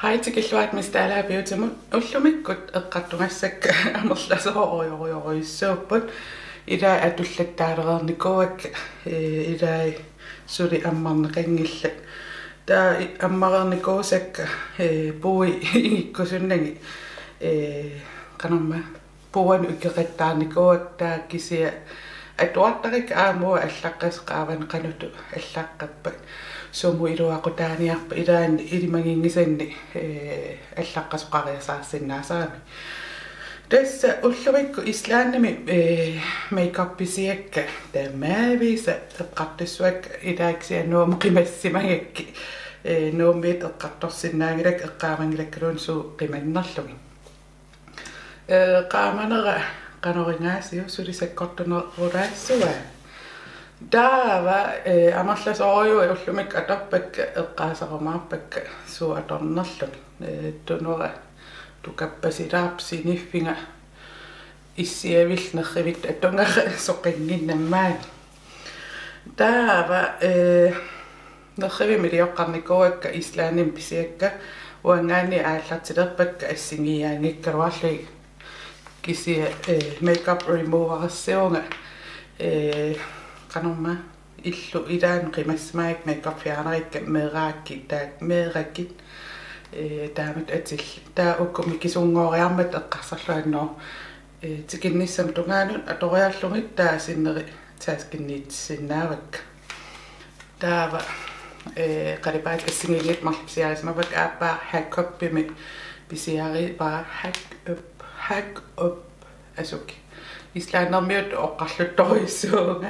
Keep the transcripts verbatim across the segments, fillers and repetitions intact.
Hej, tikilluarit Miss Dalager Beautymut. Ullumikkut eqqartugassakka amerlasoorujorujorujussuupput. Ilai atullattaalereernikuuakka, ee, ilai suli ammarneqanngillat. Taava i-, ammareernikuusakka, ee, puui ingikkusunnagit, ee, qanormaa, puuanut ikeqattaarnikuuakka, taava kisianni atuartarakkit aamma allaqqasut qaavanut qanoq allaqqappat, sumut iluaqutaaniarpat, ilaanni ilimaginngisannik, ee, allaqqasoqariasaarsinnaasaramik. Tassa ullumikkut Islandimi, ee, makeup pisiakka, tamaaviisa eqqartussavakka, ilaa kisianni Nuummut qimassimagakkit, ee, Nuummiit eqqartorsinnaanngilakka, eqqaamanngilakkaluunniit suut qimannerlugit. Ee, qaamanera qanoq ingaasiuk, suli sakkortunerulaassuaa. Taava, ee, amerlasoorujuit ullumikkut atorpakka, eqqaasarumaarpakka suut atornerlugit. Ee, tunora tukappasilaarpoq, siniffiga issiavillu nerrivittut atugara soqannginnama maani. Taava, ee, nerrivimmi ilioqqarnikuuakka Islandimi pisiakka, uanngaanniit aallartilerpakka assigiiaanngikkaluarlugit, kisianni, ee, makeup removerissavunga, ee, qanormaa, illu ilaanni qimassimagakkit makeup fjernerikka, Merakki, taakku Merakki, ee, taamatut atillit. Taava uku mikisunngoriarmata eqqarsarlunga, ee, tikinnissamut tungaanut atoriarlugit taava sinneri taskinniittussinnaavakka. Taava, ee, qalipaatit assigiinngitsut marluk pisiarisimavakka, aappaa Hackup-imi pisiarivara, Hackup, Hackup asuki. Islandimiutut oqarluttorujussuuvunga.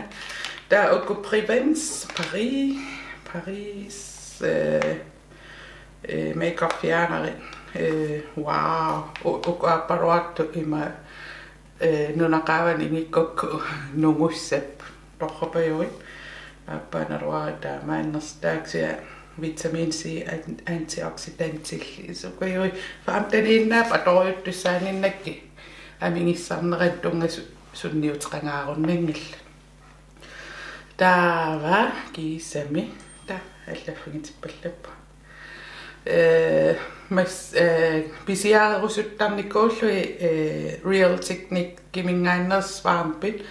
Taava uku Prevence, Paris, Paris, ee, ee, makeup fjernerit, ee, wow, u-, uku aappaluartut ima, ee, nunaqaavani ingikkukku nungussapput, torrapajuit, aappaa naluara taamaannersoq, taava kisianni vitamin C an-, antioxidantilli sukujuit, femteniinnaapput atorujuttussaannginnakkit amigissarnerannut tunngasut sunniuteqangaarunnanngillat. Taava kiisami, taava allaffigitippallappunga. Ee, mas-, ee, pisiarerusuttarnikuullugit, ee, Real Technique-iminngaanneersut svampit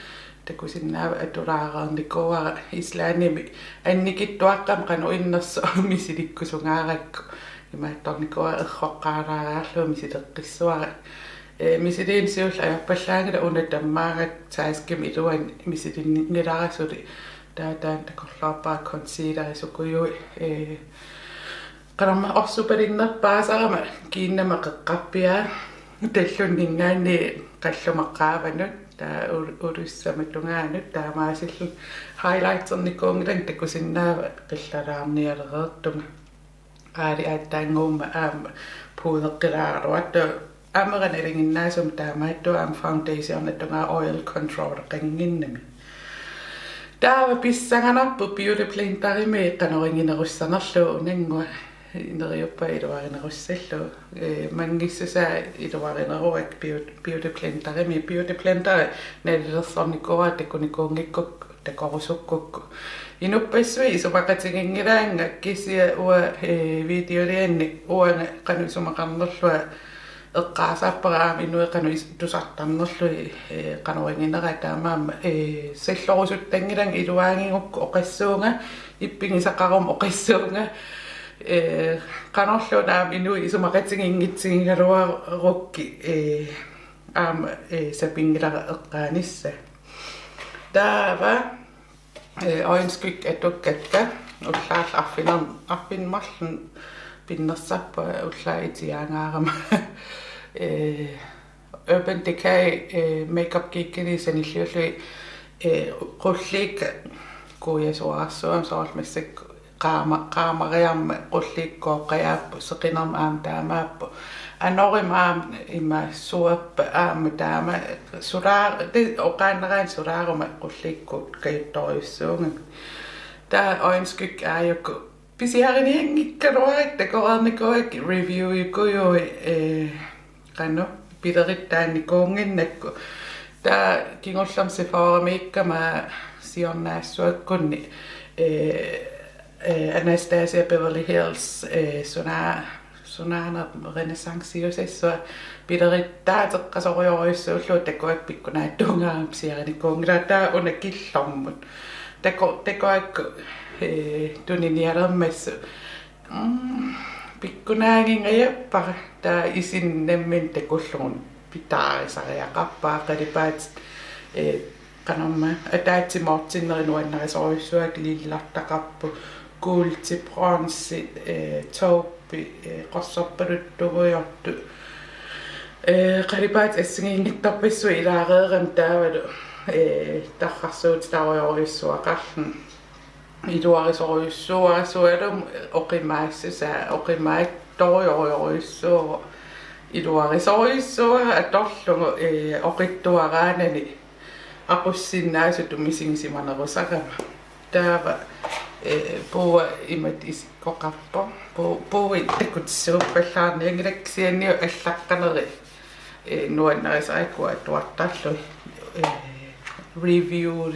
takusinnaavat, atulaareernikuuara. Islandimi annikitsuaqqamik qanoq innersoq misilikkusungaarakku. Imaattornikuuara, erroqqaalaariarlugu misileqqissuara. Ee, misiliineq siulleq ajorpallaanngilaq, una tammaagakku taskimi iluani misilinngilara suli. Taava taanna takorloorpara concealeri sukujuit, ee, qanormaa, orsupalinnerpaasarama kiinnama qeqqarpiaa, tallunninngaanniit qallumaqqaavanut, taava ul-, ulussama tungaanut, taamaasilluni highlighternikuunngilanga, takusinnaavat qillalaarnialereertunga. Aali aatsaannguummat aamma puudeqqilaaraluartoq, amera nalinginnaasumik taamaattoq aamma foundationertungaa oil control-eqannginnami. Taava pissanganarpoq beauty blenderimi qanoriginerussanerlugu, unanngua, neriuppunga iluarinerussallugu. Ee, manngissusaa iluarineruakka beau-, beauty blenderimi. Beauty blenderi nalilersornikuuara takunikuunngikkukku, takorusukkukku. Inuppassuit isumaqatiginngilaannga, kisianni uanga, ee, videolianni uanga qanoq isumaqarnerlunga eqqaasarpara, aamma inuit qanoq is-, tusartarnerlugit, ee, qanoriginera, taamaammat, ee, sallorusuttanngilanga, iluaagigukku oqassuunga, ippigisaqaruma oqassuunga, ee, qanorluunniit aamma inuit isumaqatiginngitsigigaluarukkit, ee, aamma, ee, sapinngilara eqqaanissaq. Taava, ee, øjenskygge atukkakka, ullaarlu arfiner-, arfineq-marlunnik pinnersarpunga, ullaaq itiaangaarama. Ee, Urban Decay, ee, Makeup Geekini sanilliullugit, ee, qulliikka kuujasuararsuugamik, soorlu massakkut qaama-, qaamariarmat qulliikka kooqqajaapput, seqinermut aamma taamaapput. Anorima aamma ima suerpat aamma taama, sulaar-, te-, oqaannaraanni sulaaruma qulliikkuut kajuttorujussuugamik. Taava øjenskygge aajuku pisiarinianngikkaluarakku takoreernikuuakka, review-ikujuit, ee, qanoq, pilerittaannikuunnginnakku. Taava kingullermik Sephoramiikkama siornaassuakkunni, ee, ee, Anastasia Beverly Hills, ee, suna Sunaana renaissanceusassua pilersaateqqasorujorujussuullugu takuakka pikkunaattuungaarami pisiarinikuunngilara, taava una killormut. Taku-, takuakku, ee, tuninialermassuk. Mm, pikkunaaginngajappara, taava isinni nammineq takullugu pitaarisariaqarpara, qalipaatit, ee, qanormaa, ataatsimoortinnerit nuannarisorujussuakka, lillartaqarput, kuultit, bronzit, ee, taupit, ee, qorsorpaluttuujortut, ee, qalipaatit assigiinngitsorpassuit ilaareeramik taavalu, ee, tarrarsuutitarujorujussuaqarluni. Iluarisorujussuuara, sualummik oqimaassusaa, oqimaattorujorujussuuvoq. Iluarisorujussuuara atorlugu, ee, oqitsuaraanani aqussinnaasutut misigisimanerusarama. Taava, ee, puua imatut isikkoqarpoq. Puu-, puui takutissuuppallaarnianngilakka, kisianni allaqqaneri, ee, nuannarisarikkua atuartarlugit. Ee, review,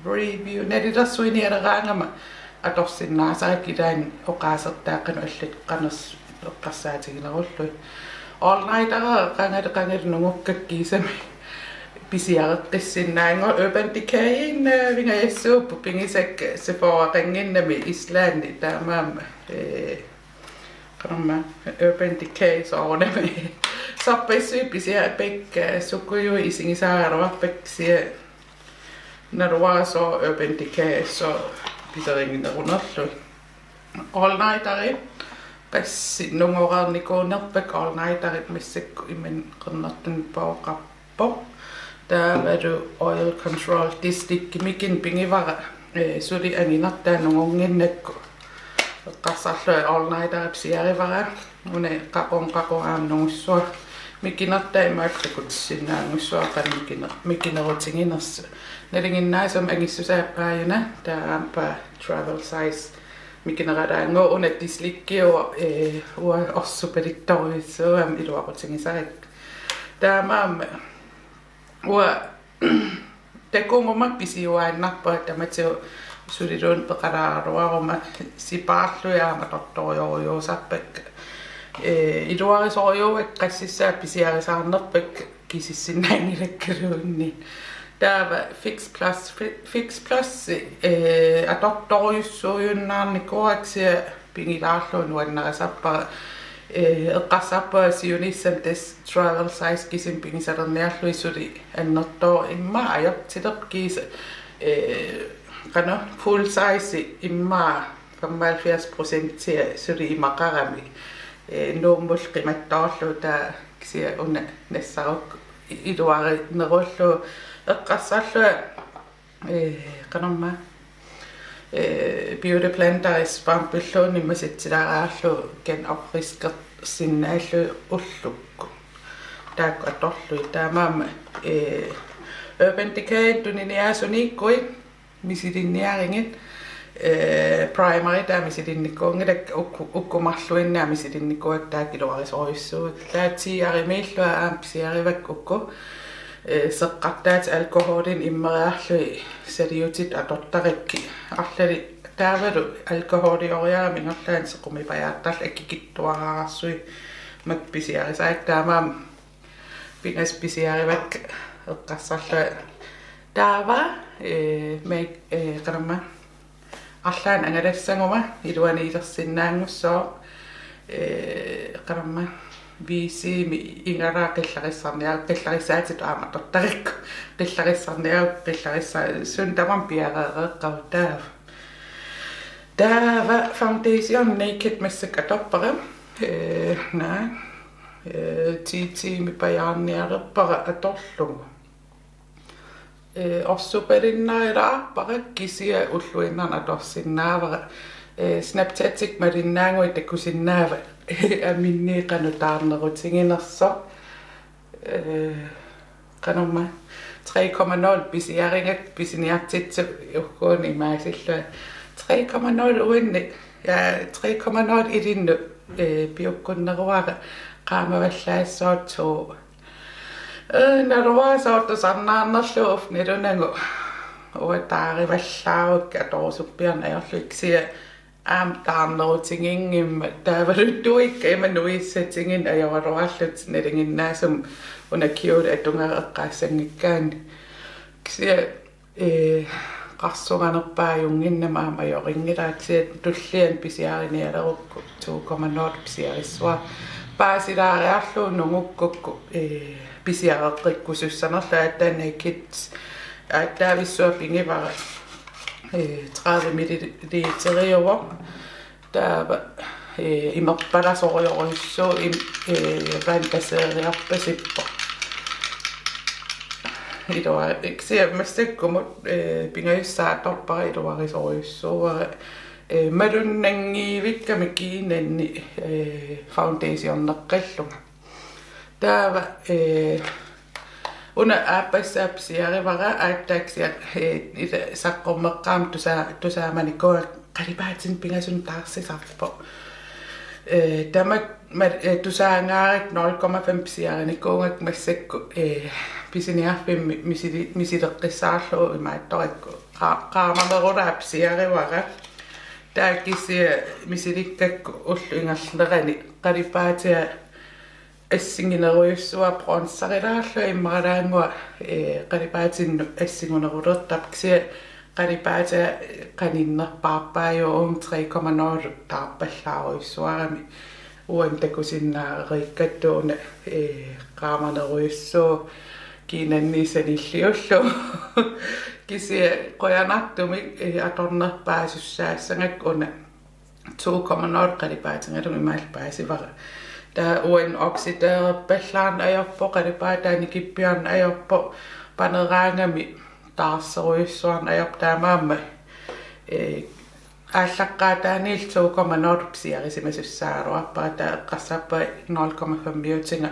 review nalilersuinialeraangama atorsinnaasarakkit, ilaanni oqaasertaat qanoq allat qanoq eqqarsaatiginerullugit. All Nighterera qangali qangali nungukkakku kiisami pisiareqqissinnaanngorlugit. Urban Decay-iinnavingajassuupput pigisakka Sephoraqannginnami Islandimi, taamaammat, ee, qanormaa, Urban Decay soorunami. Sorpassuit pisiarivakka, ee, sukujuit isigisaaraluarpakka, kisianni naluara sooq Urban Decay sooq pisariginerunerlugit. All Nighterit, qassit nungoreernikuunerpakka All Nighterit, massakkut imannak qernertanippoqarpoq. Taavalu Oil Control De-Slick mikineq pigivara, ee, suli anginertaa nungunnginnakku. Eqqarsarlunga All Nighteri pisiarivara. Una qaqugumut qaqugumut aamma nungussuara. Mikinertaa imaattoq takutissinnaanngussuara qanoq mikine-, mikinerutiginersoq. Nalinginnaasumik angissusaappaajuna, taava aappaa travel size mikineralaannguaq. Una De-Slickiuvoq, ee, uanga orsupalittorujussuugama iluaqutigisakka. Taamaammat uanga takuguma pisiuaannarpunga, tamatigut suliluunniit peqalaaraluaruma, sipaarlugit aamma atortorujorujussuusarpakka. Ee, iluarisorujussuuakka, qassissaat pisiarisaarnerpakka kisissinnaanngilakkaluunniit. Taava Fix Plus, Fi-, Fix Plus, ee, atortorujussuujunnaarnikuuara, kisianni pigilaarlugu nuannarisarpara. Ee, eqqarsarpunga siunissami tassa travel size kisimi pigisalerniarlugit suli annertooq, immaqa ajortilerpoq kiisa, ee, qanoq full size immaqa femoghalvfjerds procentia suli imaqarami. Ee, Nuummullu qimattoorlugu, taava kisianni una nassarukku i-, iluarinerullugu. Eqqarsarlunga, ee, qanormaa, ee, Beauty Blenderi svampilluunniit masitsilaariarlugu genopfriskersinnaallugu ullukkut. Taakku atorlugit, taamaammat, ee, Urban Decay tuniniaasuniikkuit misilinniarigit, ee, primeri taava misilinnikuunngilakka, uku-, uku marluinnaat misilinnikuuakka, taakku iluarisorujussuuakka. Taava T R-imiillunga aamma pisiarivakka uku, ee, seqqartaatit alkoholinik immeriarlugit saliutitut atortarakkit. Arlali taavalu alkoholioriarami ingerlaannaq sequmipajaartarluni, akikitsuararsuit makku pisiarisarakkit, taamaammat pingasut pisiarivakka eqqarsarlunga. Taava, ee, make-, ee, qanormaa, arlaannik angalassaguma iluaniilersinnaanngussooq, ee, qanormaa, V C-mi igalaat qillarissarniarukku, qillarissaatitut aamma atortarakku, qillarissaarniarukku, qillarissa-, suut tamarmik piareereeqqaarput taava. Taava foundation Naked massakkut atorpara. Ee, naa. Ee, T T-mipajaarnialerpara atorlugu. Ee, orsupalinnaarilaarpara, kisianni ulluinnarni atorsinnaavara. Ee, Snapchat-ikkut malinnaannguit takusinnaavat aminnit qanoq taarnerutiginersoq. Ee, qanormaa, tre komma nul pisiarigakku pisiniartitsisut ugguuna imaasillunga. Tre komma nul uanni, ja, tre komma nul ilinnut, ee, piukkunneruara, qaamavallaassaaq to. Ee, naluara sooq tusarnaarnerlugu, uffa nalunagu. Uanga taarivallaarukku atorusuppiarneq ajorlugit, kisianni aamma taarnerutiginngimmat taavalu tuikka ima nuissatiginnik ajoraluarlutik nalinginnaasumik una cute atugara eqqaassanngikkaanni. Kisianni ee, qarsuganerpaajunnginnama aamma ajorinngilaa, kisianni tulliani pisiarinialerukku to komma nul pisiarissuara. Paasilaariarlugu nungukkukku, ee, pisiareqqikkusussanerlugu. Aatsaat Naked, aatsaavissuaq pigivara, ee, tredive milliliteriuvoq. Taava, ee, imerpalasorujorujussuuvoq, im-, ee, vandbasereriarpasippoq. Ilua-, kisianni massakkumut, ee, pingajussaa atorpara, iluarisorujussuuara, ee, malunnanngivikkamik kiinanni, ee, foundationeqqallunga. Taava, ee, una aappassaa pisiarivara, aatsaat kisianni, ee, ila saqqummeqqaarama tusaa-, tusaamanikuugakku qalipaatinik pingasunik taarsisarpoq. Ee, tamakku ma-, ee, tusaangaarakku nul komma fem pisiarinikuugakku massakkut, ee, pisiniarfimmi misili-, misileqqissaarlugu imaattorakku. Qa-, qaamanerulaaq pisiarivara. Taava kisianni misilikkakku ullup ingerlanerani qalipaatia assinginerujussuaq bronzerilaarlunga immaralaannguaq, ee, qalipaatinnut assingunerulertarpoq, kisianni qalipaatia qaninnerpaarpaajuvoq, uunga tre komma nul taarpallaarujussuarami. Uani takusinnaareerikkattoq una, ee, qaamanerujussuuvoq kiinanni sanilliullugu. Kisianni qujanartumik, ee, atornerpaasussaassagakku una to komma nul qalipaatigalugu imaallu paasivara. Taava uani oxidererpallaarneq ajorpoq, qalipaataa nikippiarneq ajorpoq, paneraangami taarserujussuarneq ajorpoq, taamaammat, ee, aallaqqaataaniilli to komma nul pisiarisimasussaagaluarpara, taava eqqarsarpunga nul komma fem-iutiga,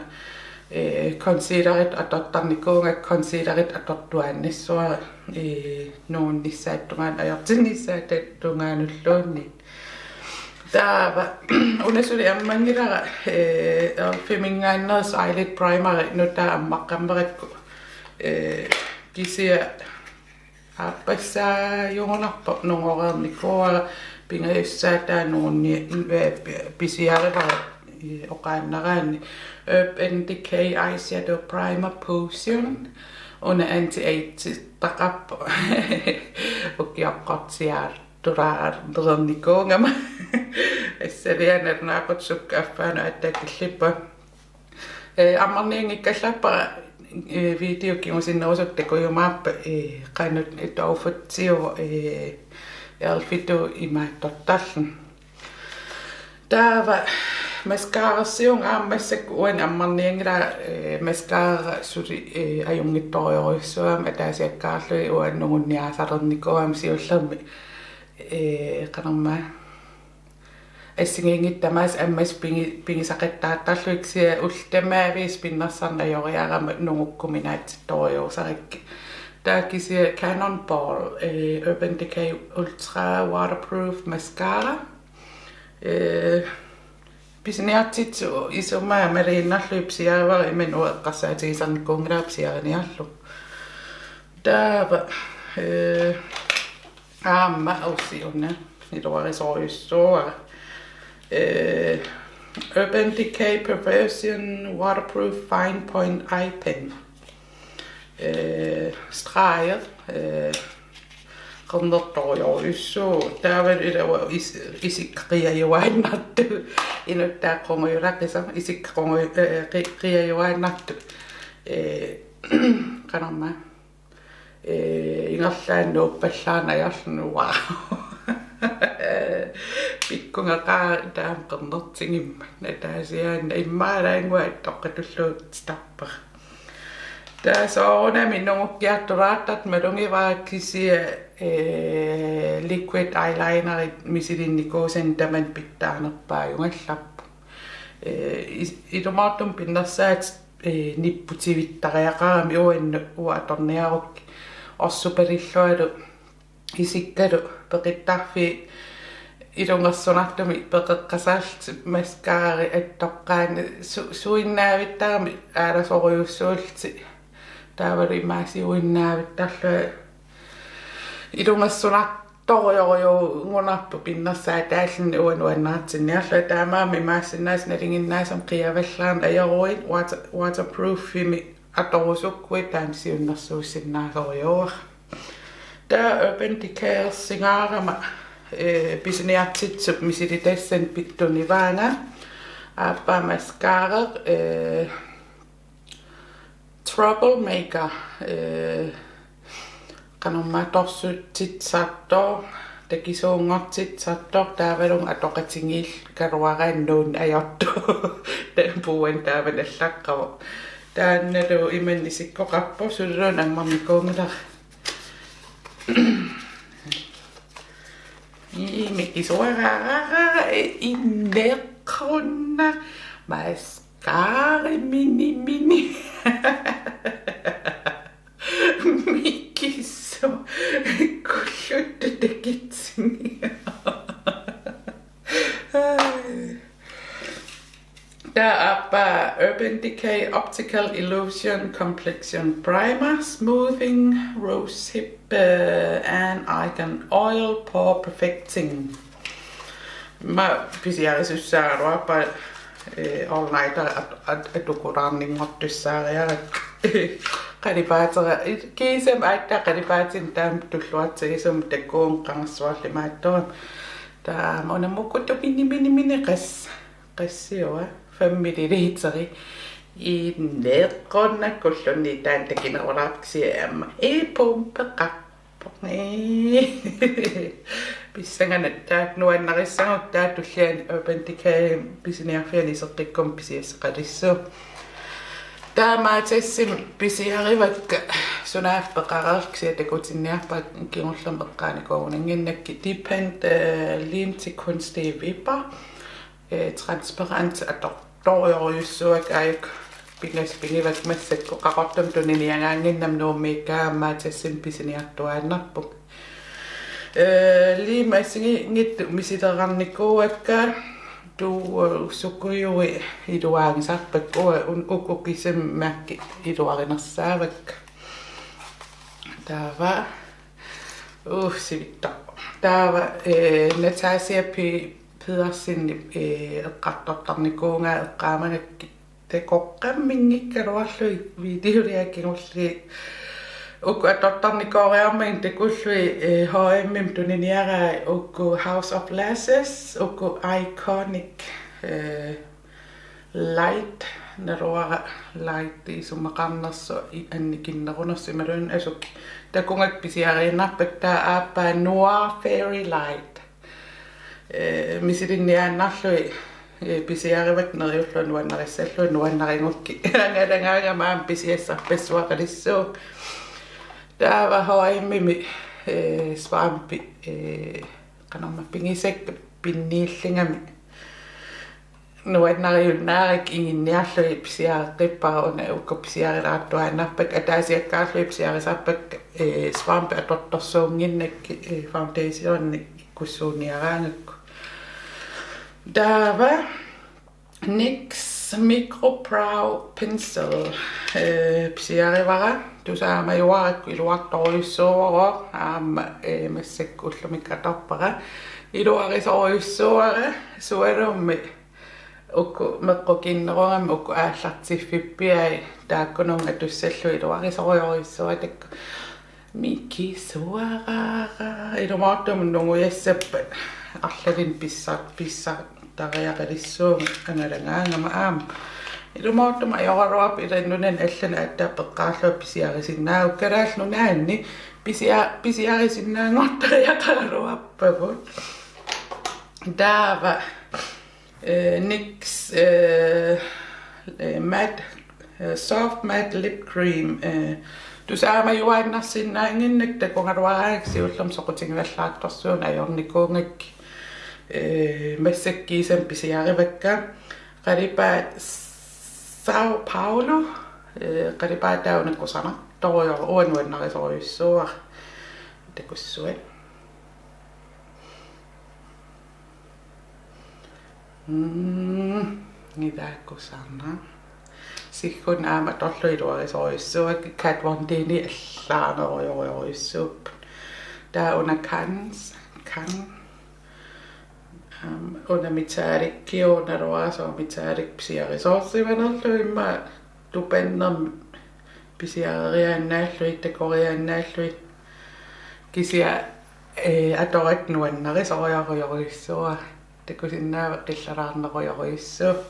ee, concealeritut atortarnikuugakku concealeritut atortuaannassuara, ee, nungunnissaata tungaanut ajortinnissaata tungaanulluunniit. Taava una suli ammanngilara, ee, e.l.f.-iminngaanneersoq eyelid primeri nutaaq ammaqqammerakku, ee, kisianni aappassaajugunarpoq nungoreernikuuara, pingajussaataa nungunni-, ee, pi-, pisiarivara, ee, oqaannaraanni. Urban Decay Eyeshadow Primer Potion. Una anti-age-taqarpoq. Ukioqqortiaartulaarnikuugama. Assiliaana naaqut sukka affaanut attakkillippa. Ee, ammarnianngikkallarpara, ee, video kingusinnerusukkut takujumaarpat, ee, qanoq, ee, taufutsiu, ee, e.l.f.-itut imaattortarluni. Taava mascararsiuvunga aamma massakkut, uani ammarnianngilara, ee, mascara suli, ee, ajunngitsorujorujussuugami ataasiakkaarlugit, uani nungunniaasalernikuugami siullermik, ee, qanormaa assigiinngitsut tamaasa ammasut pigi-, pigisaqattaartarlugit, kisianni ullut tamaaviisa pinnersarneq ajoriarama nungukkuminaatsittorujussuusarakkit. Taava kisianni Cannonball, ee, Urban Decay Ultra Waterproof Mascara. Ee, pisiniartitsisut isumaa maliinnarlugit pisiarivara, imannak eqqarsaatigisarnikuunngilara pisiariniarlugu. Taava, ee, aamma ussi una iluarisorujussuuara. Ee, Urban Decay Perversion Waterproof Fine Point Eye Pen. Ee, streg, ee, qernertorujorujussuuvoq. Taava ila uanga is-, isikka qiajuaannartoq. Inuttaaq qungujulaqisoq, isikka qungu-, ee, qi-, qiajuaannartoq. Ee, qanormaa. Ee, ingerlaannaq nuuppallaarneq ajorluni, wow. Pikkungeqaara taama qernertigimmat. Ataasiaannaq immaalaannguaq toqqatullugu titarpara. Taava soorunami nungukkiartulaartartoq malugivara, kisianni, ee, liquid eyelinerit misilinnikuusanni tamanna pitsaanerpaajugallarpoq. Ee, is-, ilumoortumik pinnersaatit, ee, nipputivittariaqaramik, uannut uanga atorniarukkit orsupalillualu isikkalu peqittarfiit ilungersunartumik peqeqqasaarlutik mascararit attoqqaanni su-, suinnaavittaramik aalasorujussuullutik. Taavalu imaasiuinnaavittarlugit ilungersunar-, torujorujungunarpoq pinnersaatit aalluni uanga nuannaartinniarlunga, taamaammat imaassinnaavoq nalinginnaasumik qiavallaarneq ajoruit water-, waterproofimik atorusukkuit taanna siunnersuussinnaasorujuuara. Taava Urban Decayersingaarama, eh, pisiniartitsisup misilitassanik pi-, tunivaanga. Aappaa mascara, eh, Troublemaker, eh, qanormaattorsuutitsisartoq, takisuunngortitsisartoq, taavalu atoqatigiilluarakku nuunneq ajortoq. Taava puuani taamani allaqqavoq. Taannalu imannak isikkoqarpoq, suli ammarnikuunngilara. Ii, mikisuaraarara, inneqqunna, mascara mini mini. Mikisu, kulluttut takitsini. Taava aappaa Urban Decay Optical Illusion Complexion Primer, Smoothing Rose Hip, eh, and Argan Oil Pore Perfecting. Aamma pisiarisussaagaluarpara, eh, all nighter at-, at-, atukulaarninngortussaariarakku. Qalipaatera, kiisami aatsaat qalipaatinni taama tulluartigisumik takuuk qangarsuarli imaattorami. Taava una mukuttu mini mini mini qas-, qassiua, fem milliliteri. Inneqqunna, kulluttut taanna takinerulaarpoq kisianni aamma. Ii, pumpeqarpoq. Pissanganaq taanna nuannarissagukkit, taava tulliani Urban Decay pisiniarfiani iseqqikkuma pisiassaqalissuunga. Taava Matasimi pisiarivakka, sunaaffa peqareerlugit kisianni takutinniarpara kingullermik eqqaanikuunnannginnakkit, Depend, eh, Limit til Kunstige Vipper, eh, transparent atortorujorujussuuakka, aajuku pingasut pigivakka massakkut, qaqortumik tuniniagaannginnama Nuummiikkaangama Matasimi pisiniartuaannarpunga. Eh, liimit assigiinngitsut misilerarnikuuakka, tuu, sukujuit iluaagisarpakka, uanga un-, uku kisimik mærkit iluarinersaavakka. Taava, uh, sivittarpoq. Taava, eh, Natasha P-, Pedersenip, eh, eqqartortarnikuugaa eqqaamagakkit, takoqqamminngikkaluarlugit videoliat kingulliit. Uku atortarnikooriarmagit takullugit, eh, H M-imi tuniniaraat uku House of Lashes, uku Iconic, eh, Light, naluara Light isumaqarnersoq, i-, annikinnerunersoq imaluunniit asukiaq. Takugakku pisiariinnarpakka. Taava aappaa Noir Fairy Light. Eh, misilinniaannarlugit, eh, pisiarivakka neriullunga nuannarissallugit, nuannarigukkit. Angalagaangama aamma pisiassarpassuaqalissuunga. Taava H M-imi, eh, svampi, eh, qanormaa, pigisakka pinniillugami nuannariunnaarakkit, iginniarlugit pisiareqqippara, una uku pisiarilaartuaannarpakka, ataasiakkaarlugit pisiarisarpakka, eh, svampi atortorsuunnginnakkit, eh, foundationi ikkussuunniaraangakku. Taava NYX Micro Brow Pencil, eh, pisiarivara, tusaamajuarakku iluartorujussuuvoq, aamma, eh, massakkut ullumikkut atorpara, iluarisorujussuuara, sualummik uku meqqukinnerugamik uku aallartiffippiai, taakkununnga tussallugit iluarisorujorujussuuara taakku. Mikisuaraara, ilumoortumik nungujassappat arlalinnik pissa-, pissartariaqalissuunga angalagaangama aamma. Ilumoortumik ajoraluarpoq, ila nunani allani aatsaat peqqaarlunga pisiarisinnaagukku, Kalaallit Nunaanni pisia-, pisiarisinnaanngortariaqaraluarpagut. Taava, eh, NYX, eh, eh, matte, eh, soft matte lip cream, eh, tusaamajuaannarsinnaannginnakku, takugaluaraangakkit siullermik soqutigivallaartorsuuneq ajornikuugakkit, eh, massakkut kiisami pisiarivakka. Qalipaat Sao Paulo, eh, qalipaataa una kusanartorujussuuvoq, uanga nuannarisorujussuuara. Takussuat. Mm, ilaa kusanaq. Siggunnut aamma atorlugit iluarisorujussuuakka, Kat Von D-nik allaanerujorujussuupput. Taava una Cannes, Cannes. Um, una metallic, kiunaruaso metallic pisiarisoorsimanerlugu immaqa tupannermi pisiareriaannaallugit, takoriaannaallugit. Kisianni, eh, atorakku nuannarisorujorujussuuara. Takusinnaavat qillaraarnerujorujussuuvoq.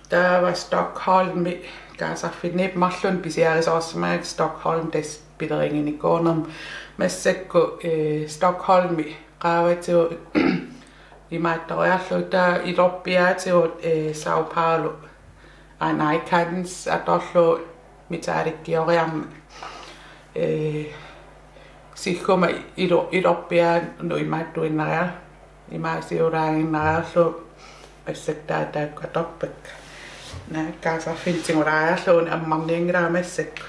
Taava Stockholmi kaasarfinniippoq marlunnik pisiarisoorsimagakku Stockholm tassa pileriginikuunerma massakkut, eh, Stockholmi qaavatigut imaattoriarlugu taava ilorpiaatigut, eh, Sao Paulo. Aa, naa, Cannes atorlugu metallic-ioriarmat. Eh, sigguma ilo-, ilorpiaanut imaattuinnariar-, imaasiulaaginnariarlugu massakkut taava taakku atorpakka. Naa, kaasarfinnik tigulaariarlugu una ammarnianngilara massakkut.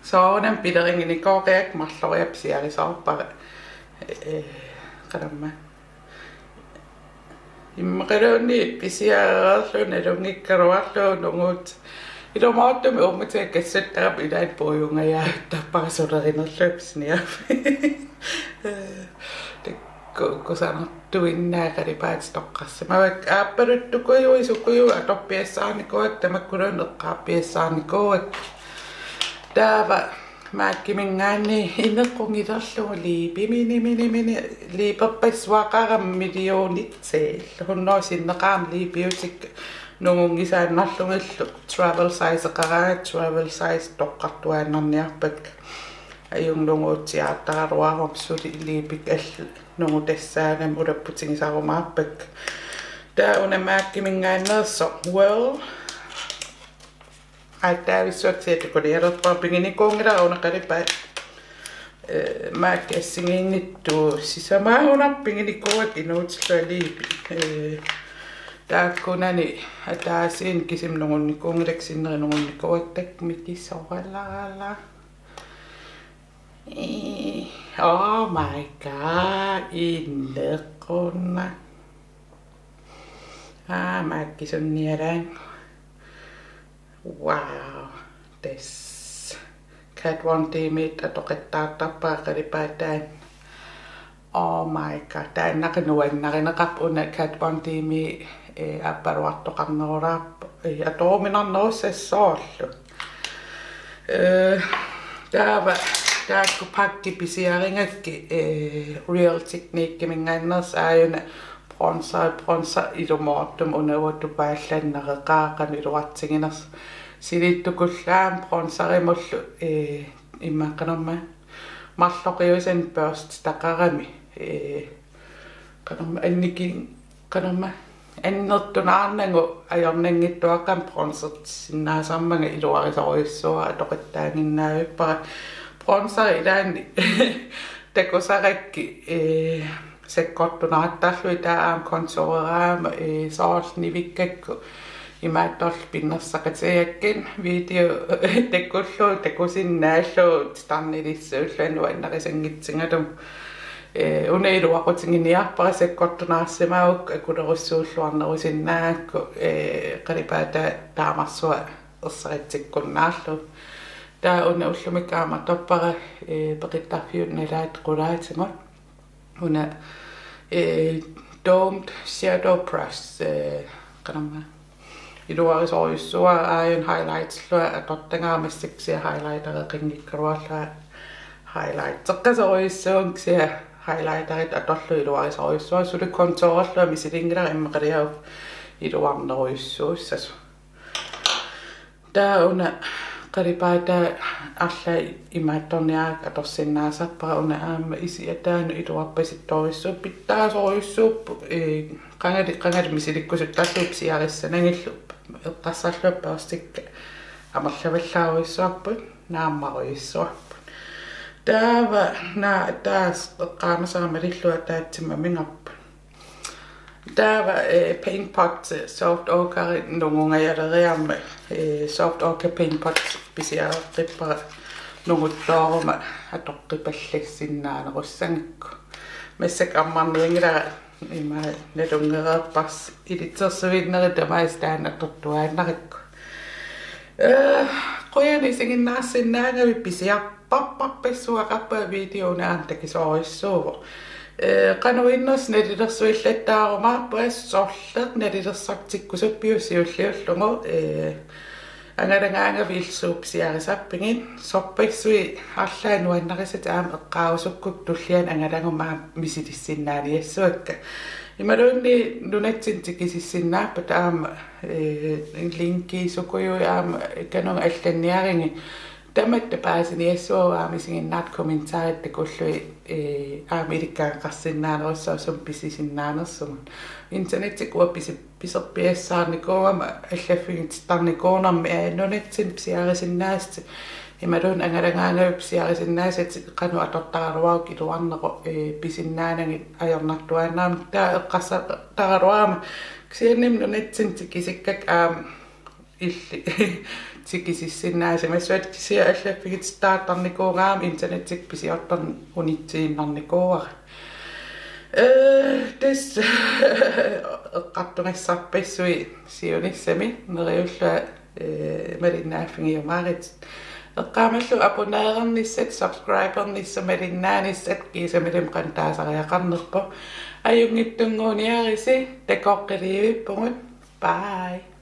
Soorunami pileriginikooqiakka marloriarlunga pisiarisoorpara. Eh, qanormaa. Immaqaluunniit pisiareerlugu nalunngikkaluarlugu nunguut. Ilumoortumik uummatiga kassuttarama ilaat puiungajaattarpara sulerinerlugu pisiniarfik. Takku kusanartuinnaat qalipaatit toqqarsimavakka. Aappaluttukujuit sukujuit atorpiassaarnikuuakka, tamakkuluunniit eqqaarpiassaarnikuuakka. Taava MAC-iminngaanniit inequngilerlugu liipi mini, mini, mini, liiperpassuaqarama millionit, se, hundrede sinneqarama liipiutikka nungunngisaannarlugillu travel size-eqaraangat, travel size toqqartuaannarniarpakka. Ajunngilaq nunguutsiartaraluaruma suli liipit allat nungutassaangamik ulapputigisarumaarpakka. Taava una MAC-iminngaanneersoq Whirl. Aatsaavissuaq kisianni takunialerpara, piginikuunngilara una qalipaat, eh, MAC assigiinngitsut sisamaagunarpoq, piginikuuakka inuutillugu liipi. Eh, taakkunani ataasiinnaq kisimi nungunnikuunngilakka, sinneri nungunnikuuakka, takku mikisoralarala. Eh, oh my God, inequnaq. Aa, MAC-isunniaraanni. Wow, tassa. Kat Von D-miit atoqattaartarpara qalipaataa taanna. Oh my God, taanna qanoq nuannarineqarpoq, una Kat Von D-mii, eh, aappaluartoqarnerulaarpoq, eh, atoruminarnerussassoorlu. Eh, taava taakku pakkit pisiarigakkit, eh, Real Technique-iminngaanneersoq aajuna bronzer, bronzer ilumoortumik una uanga tupaallanneq, qanoq iluartiginersoq. Silittukullaamik bronzerimullu, eh, immaqa qanormaa, marloqiusanik børstitaqarami, eh, qanormaa, annikin-, qanormaa, annertunaarnagu ajornanngitsuaqqamik bronzertissinnaasarmanga iluarisorujussuuara, atoqattaaginnaavippara. Bronzeri ilaanni takusarakkit, eh, sakkortunaartarlugit, taava aamma contoureraangama, eh, soorlu nivikkakku imaattorlu pinnersaqatigigakkit video takullugu takusinnaallugu titarnilissuullugu nuannarisanngitsugalugu. Eh, una iluaqutiginiarpara, sakkortunaarsimagukku akulerussuulluarnerusinnaagakku, eh, qalipaataa taamarsuaq ersaritsikkunnaarlugu. Taava una ullumikkut aamma atorpara, eh, peqittarfiup nalaata qulaatigut. Una, eh, Domed Shadow Brush, eh, qanormaa, iluarisorujussuuara, aajuna highlightillunga atortagara, massakkut kisianni highlightereqanngikkaluarlunga highlighteqqasorujussuuvunga, kisianni highlighteritut atorlugu iluarisorujussuuara, suli contourerlunga misilinngilara immaqaliaapput iluarnerujussuussasoq. Taava una qalipaataa arlaat imaattorniarakku atorsinnaasarpara, una aamma isi ataanut iluarpasittorujussuuvoq, pitsaasorujussuupput, ee, qangali, qangali misilikkusuttarlugit pisiarissanagillu, eqqarsarlunga børstikka amerlavallaarujussuarput, naammarujussuarput. Taava una ataaseq eqqaamasara malillugu ataatsimoorminngaarput. Taava, eh, Paint Pot Soft Ochre nungungajaleriarmat, eh, Soft Ochre Paint Pot pisiareqqippara nunguttooruma atoqqipallassinnaanerussagakku. Massakkut ammarnianngilara, ima nalunngereerparsi, ilitsersuinneri tamaasa taanna atortuaannarakku. Eh, qujanaq isiginnaarsinnaagavit, pisiarpa- papparpassuaqarpunga videouna aamma takisoorujussuuvoq. Ee, qanoq innersoq nalilersuillattaarumaarpunga, sorleq nalilersortikkusuppiuk siulliullugu, ee, angalagaangavit illit suut pisiarisarpigit, sorpassuit arlaat nuannarisatit aamma eqqaarusukkukku tulliani angalaguma aamma misilissinnaaniassuakka. Imaluunniit nunatsinni tikisissinnaappata aamma, ee, linki sukujuit aamma kanunga allanniarigit. Tamatta paasiniassuagut aamma isiginnaartut kommentarit takullugit, ee, aamma ilikkagaqarsinnaanerussaaq sumut pisisinnaanersugut. Internettikkut uanga pisi-, piserpiassaarnikuugama allaffigitittarnikuunermi, ee, nunatsinni pisiarisinnaasatit imaluunniit angalagaangavit pisiarisinnaasat qanoq atortaraluarukku iluarneqarneq, ee, pisinnaanagit ajornartuaannarami taava eqqarsartaraluarama. Kisiannimi nunatsinni tikisikkakka aamma illit tikisissinnaasimassavat, kisianni allaffigitittartarnikuugama internettikkut pisiortarneq unitsiinnarnikuuara. Ee, tassa eqqartugassarpassuit siunissami neriullunga, ee, malinnaaffigiumaarit. Eqqaamallugu abonnerernissat, subscribernissat, malinnaanissat, kiisami qanoq taasariaqarnerpoq. Ajunngitsunnguuniarisi, takoqqikkumaarpugut. Bye.